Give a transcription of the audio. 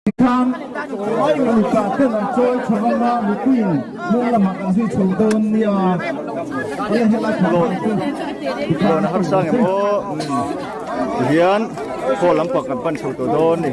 Khan puipa ten an chawi chho ang a, mipuiin hnung lamah kan zui chho dawn nia. He helai Loan loan a harsa ang em aw tihian hall lampang kan pan chho tawh dawn a ni.